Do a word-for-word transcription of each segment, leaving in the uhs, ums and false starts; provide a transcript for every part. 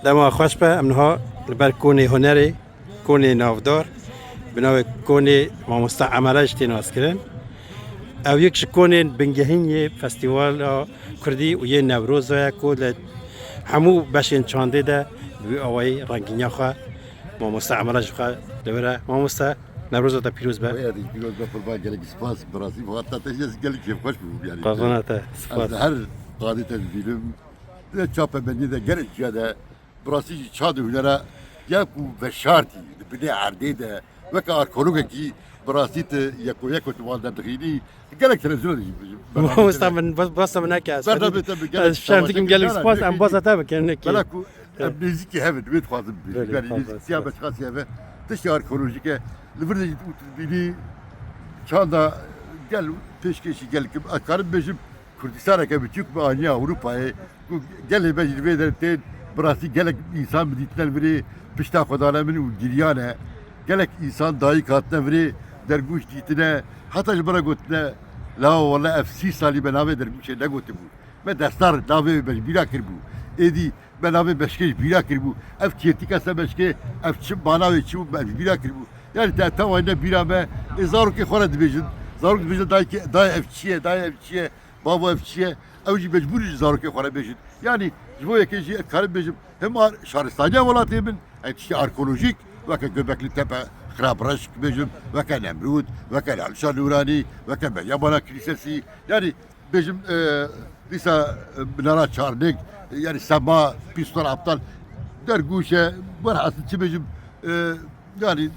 Dema xweş be, em niha li ber konê hunerê, konê navdar, bi navê konê Mamoste Emere jî tê naskirin. Ew yek ji konên bingehîn yê festîvala kurdî û yê Newroza ye ku li hemû beşên çandê de bi wî awayî rengîniya xwe Mamoste Emere ji xwe li vir e. Mamoste, Newroza te pîroz be. Wê yadî pîroz be, qurban, gelek spas, bi rastî bi hata te ez gelek kêfxweş bûm, yanî. Qazana te, spas. Ez her qadê te dibînim. Di çapemeniyê de gelek ciya de bi rastî jî çand û hunera ya ku veşartî di binê erdê de weke arkeologekî bi rastî tu yeko yeko tu wan derdixînî, gelek televizyona de jî. Mamoste min bas-, basa min neke ez. Bername te bi gelek. Ez şerm dikim, gelek spas, em basa te bikin, nekî. Bela ku em nêzîkî hev in, wê dixwazim bibêjim. Belê, yanî nêzîkîtiya me çiqasî hev e. Tiştê arkeolojîk e. Li vir de jî tu dibînî çanda gel pêşkêşî gel kim, ez karim bibêjim, Kurdistaneke biçûk me aniye Ewropayê, ku gelê me jî li vê derê tên, bi rastî gelek însan bi dîtine li virê pişta xwe dane min û giriyane. Gelek însan dayik hatine virê dergûş dîtine, heta ji min re gotine, la wele ev sî salî me navê dergûşê negotibû. Me destar navê me ji bîra kiribû. Êdî me navê meşkê ji bîra kiribû. Ev kêrtîka ser meşkê, ev çi mana wê çi bû, me ji bîra kiribû. Yanî te tewayî ne bîra me, ê zarokê xwe re dibêjin. Zarok dibêjin, dayê, dayê ev çi ye, dayê ev çi ye, bavo ev çi ye? Ew jî mecbûr in ji zarokê xwe re bêjin. Yanî ji bo yekê jî ez karim bêjim, him ar-, şaristaniya welatê min, ey tiştê arkeolojîk, weke Göbekli Tepe, Xirabreşik bêjim, weke Nemrûd, weke Lal Şah Nûranî, weke Meryem Ana Kilisesi, yanî bêjim, e, dîsa, e, Minara Çarnêk, e, yanî Sema, Pîstor Aptal, Dergûşe, werhasil çi bêjim, e, yanî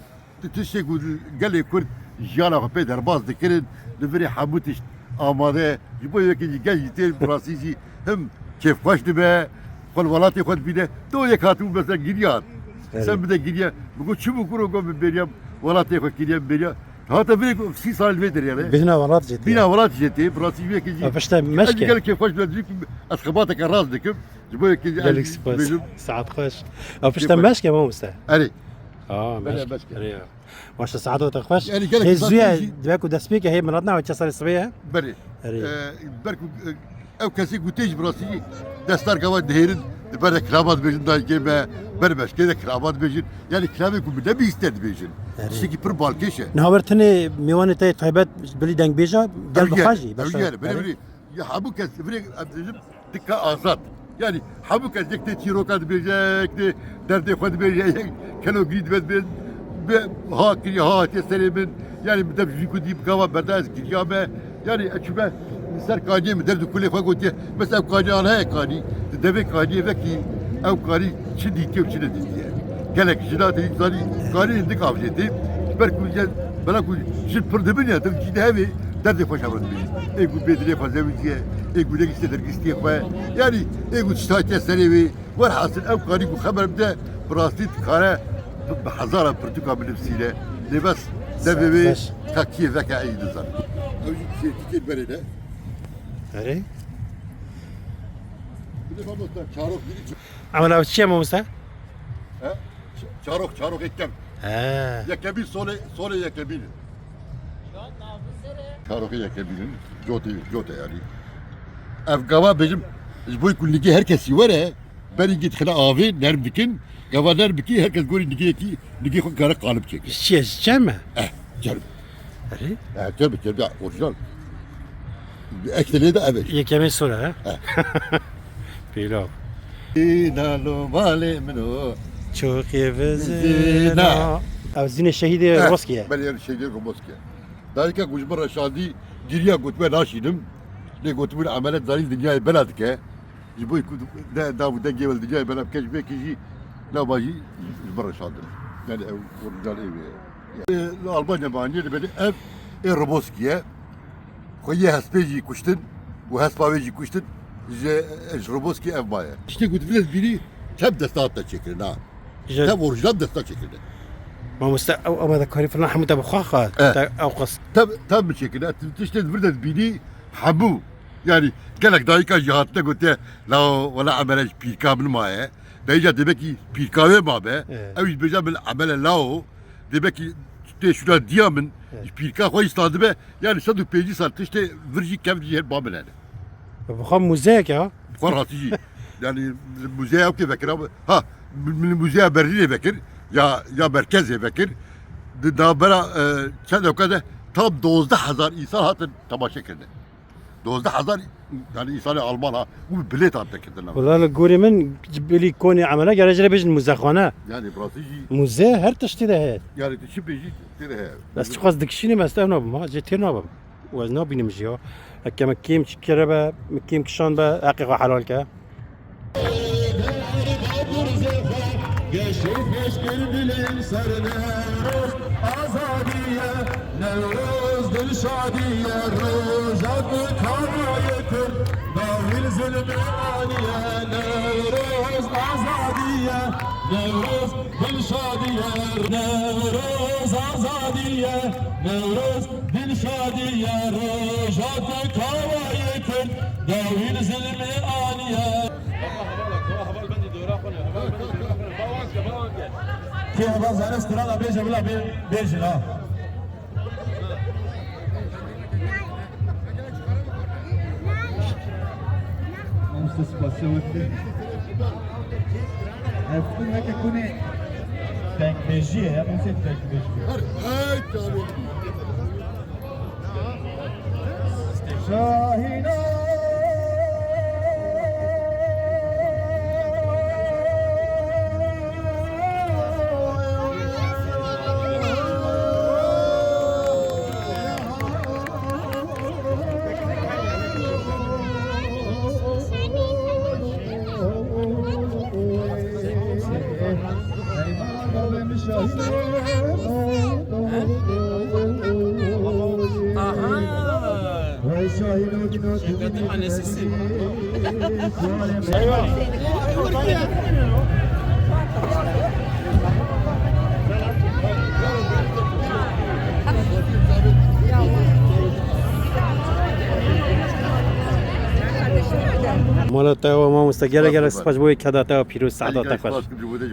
di tiştê ku gelê Kurd jiyana xwe pê derbas dikirin, li virê hemû tişt amade, ji bo yekê jî gel jî tê bi rastî jî him kêfxweş dibe, xwe li welatê xwe dibîne, do yek hatibû mesela giriyan. Evet. Sen bide giriye, bi got çi bû kuro, got bi bêriya welatê xwe kiriye, bi bêriya. Hata virê ku sî sal li vê derê ye. Bîna welat jê tê. Bîna welat jê tê, bi rastî ji vê yekê jî. Ev pişte meşk e. Ez jî gelek kêfxweş dibim, ez xebateke rast dikim. Ji bo yekê jî ez jî dibêjim. Gelek spas. Saet xweş. Ev pişte meşk e, mamoste. Erê. Aa, belê, meşk. Meşk e. Erê ya. Maşallah, saet te xweş. Yanî gelek. Hê zû ye, dibe ku destpêk e, hê min re nawe çend serê sibê ye. Belê. Erê. Ee, ber ku, e, Ew kesê ku tê jî bi rastî destar gava dihêrin, di ber de kilama dibêjin, dayikê me, ber meşkê de kilama dibêjin. Yanî kilamê ku bi nebîste dibêjin. Erê. Tiştekî pir balkêş e. Niha wir tenê mêwanê te yê taybet bilî dengbêja, gel bi xwe jî. Ew jî, ew jî, belê, belê. Ya hemû kes, virê em dibêjin, dika azad. Yanî hemû kes yek tê çîroka dibêje, yek tê derdê xwe dibêje, yek kelogirî dibe dibê, bi ha kiriye, ha hatiye serê min. Yanî min dev ji ku dî bi gava berda ez giriya me. Yanî ez çûme li ser kaniyê min derd û kulê xwe gotiye. Mesela ev kaniyan heye kanî, di devê kaniyê vekî ew kanî çi dîtiye û çi nedîtiye. Gelek jina te dî zanî kanî hindik avjê tê. Ji ber ku bela ku jin pir dibin ya, tu cî dihevê derdê xwe ji hev re dibêjî. Ê ku bê dilê xwe zewiciye, ê ku negihîşte dergîstiyê xwe. Yanî ê ku tişt hatiye serê wê. Werhasil ew karî ku xeber bide, bi rastî dikare bi, bi hezara pirtûka binivîsîne. Lê bes devê wê kakiyê veke ey dizan. Ew jî kêrtîkê berê de. Erê. Bir de mamoste, çarok biri çi- Ama ev çi ye mamoste? He? Ç-, çarok, çarok yekem. He. Yekemîn solê, solê yekemîn. Çarokê yekemîn in. Cotê, cotê yanî. Ev gava bêjim, ji bo ku nigê her kesî were, berî gît xine avê, nerm dikin. Gava nerm bikî, her kes gorî nigêyekî, nigê xwe kare qalib çêke. Ji çi ye, ji çem e? Eh, çerm. Erê? Eh, çerm, çerm, ya, orijinal. Ekte lê de ev e. Yekemê sor e, ha? Eh. Pêlav. Nalo malê min o. Çoxê vizina. Vizina. Ev zînê şehîdê Roboskî ye. Belê, şehîdê Roboskî ye. Dayika ku ji min re şandî, giriya, got me naşînim. Lê gotibûn emelet zanîn dinyayê bela dike. Ji bo ku ne nav û dengê wê li dinyayê bela bike, ji vê yekê jî nava jî ji min re şandin. Yani ew orijinal ê wê ye. Li Almanya me aniye, li belê ev ê Roboskî ye. Xweyê hespê jî kuştin û hespa wê jî kuştin. Ji, ji Roboskî ev maye. Tiştê ku tu vê bînî, çep desta hatine çêkirin ha. Ji Tev orijinal desta çêkirine. Mamoste, ew amadekarî filan hemû te bi xwe xwar. Eh. Te ew qas. Tev, tev min çêkirine. Tu tiştê vir de dibînî hemû. Yani gelek dayika jî hatine gotiye, "Lao, wela emele ji pîrka min maye." Dayîca debekî pîrka wê mabe. Eh. Ew jî dibêje, "Min emele lao." Debekî tê şûna diya min, eh, ji pîrka xwe jî standibe. Yani sed û pêncî sal tiştê vir jî kev jî her ba min hene. Bi xwe muzeyek e ha? Bi xwe rastî jî. Yani li muzeya wekî vekir abi. Ha, li muzeya Berlînê vekir, ya, ya merkezê vekir. Di navbera, e, çend weke de tam dozdeh hezar însan hatin temaşe kirine. Dozdeh hezar, yani însanê Alman ha, û bilêt hatin kirine. Wala li gorî min bilî konê emele gere jê re bêjin muzexane. Yani bi rastî jî. Muze her tiştê de heye. Yani tu çi bêjî tê de heye. Ez çiqas dikişînim ez tev nabim ha, jê têr nabim. û ez nabînim jî ya. Heke min kêm kiribe, min kêm kişanbe, heqê xwe helal ke. Geşê xweş kir dilên ser Newroz azadî ye, Newroz dilşadî ye, roja ku kavayê Kurd dawî li zilmê aniye, Newroz azadî ye, Newroz dilşadî ye, Newroz azadî ye, Newroz Dilşadî ye roja ku kawayê Kurd dawî li zilmê aniye. Kê heva zane strana bêje bila bê-, bêjin ha. Em siz spasiya wekî. Ev kun weke kunê dengbêjî ye, em sê dengbêjî ye. Şahîna. Aha. Şevket'in annesi. Mala te û mamoste, gelek gelek spas bo keda te û pîroz saeta te xweş.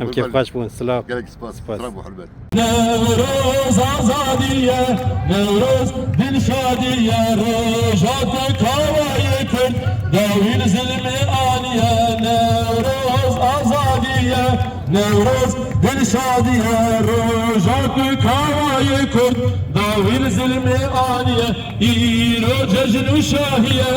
Em kêfxweş bûn. Silav. Gelek spas. Spas. Silav û hurmet. Newroz azadî ye, Newroz dilşadî ye, roja ku kawayê Kurd dawî li zilmê aniye. Newroz azadî ye, Newroz dilşadî ye, roja ku kawayê Kurd dawî li zilmê aniye. Îro cejn û şahî ye,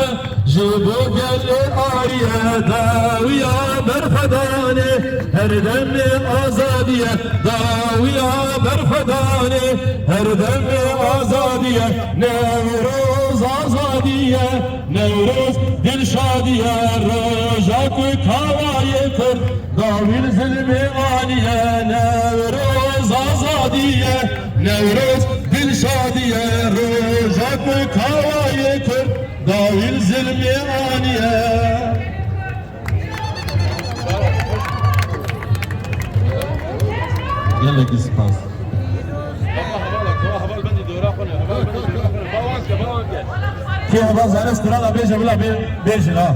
ji bo gelê Arî ye, dawiya berxwedanê, her demê azadî ye, dawiya berxwedanê, her demê azadî ye, Newroz azadî ye, Newroz dilşadî ye, roja ku kawayê Kurd dawî li zilmê aniye, Newroz azadî ye, Newroz dilşadî ye, roja ku kawayê Kurd dawî li zilmê aniye. Gelekî spas. Kê heva zane strana bêje bila bê-, bêjin ha.